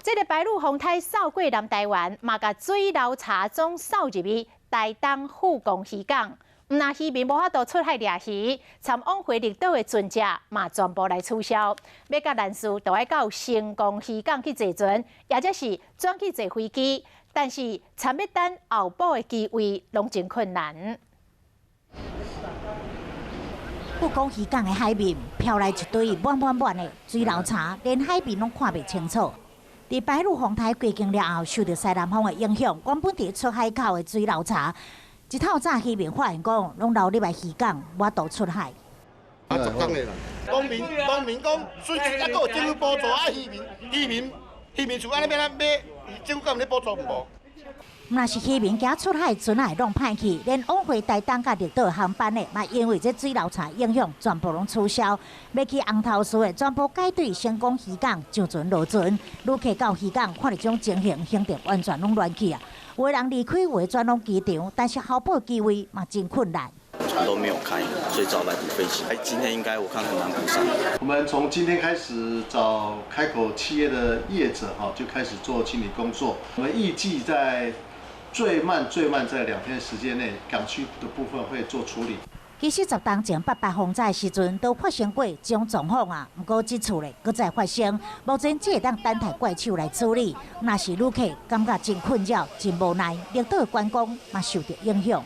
這个白鷺風颱掃過南台灣，嘛共水流柴總掃入去台東富岡漁港。毋但漁民無法度出海掠魚，參往回綠島的船隻嘛全部來取消。欲佮蘭嶼，就愛到成功漁港去坐船，抑者是轉去坐飛機。但是參欲等候補的機位，攏真困難。富岡漁港的海面飄來一堆滿滿滿的水流柴，連海面攏看袂清楚。佇白鷺風颱過境了後，受著西南風的影響，原本佇出海口的水流柴，一透早漁民發現講，攏流入來漁港，無法度出海。啊，10工的啦。農民農民講，損失抑閣有政府補助啊，漁民漁民漁民像按呢欲按怎買，政府敢有咧補助無？毋但是漁民驚出海船仔會弄歹去，連往回台東佮綠島航班的，嘛因為這水流柴影響，全部攏取消。欲去紅頭嶼的，全部改對成功漁港上船落船。旅客到漁港看著這種情形，行程完全攏亂去啊！有的人離開，有的轉往機場，但是候補機位嘛真困難。船都沒有開，所以找來補飛機。今天應該我看很難補上。我們從今天開始找開口企業的業者，哈，就開始做清理工作。我們預計在最慢最慢在2天時間內，港區的部分會做處理。其實10冬前八八風災時陣都發生過這種狀況啊，毋過這次咧閣再發生，目前只會當等待怪手來處理。若是旅客感覺真困擾、真無奈，綠島觀光嘛受著影響。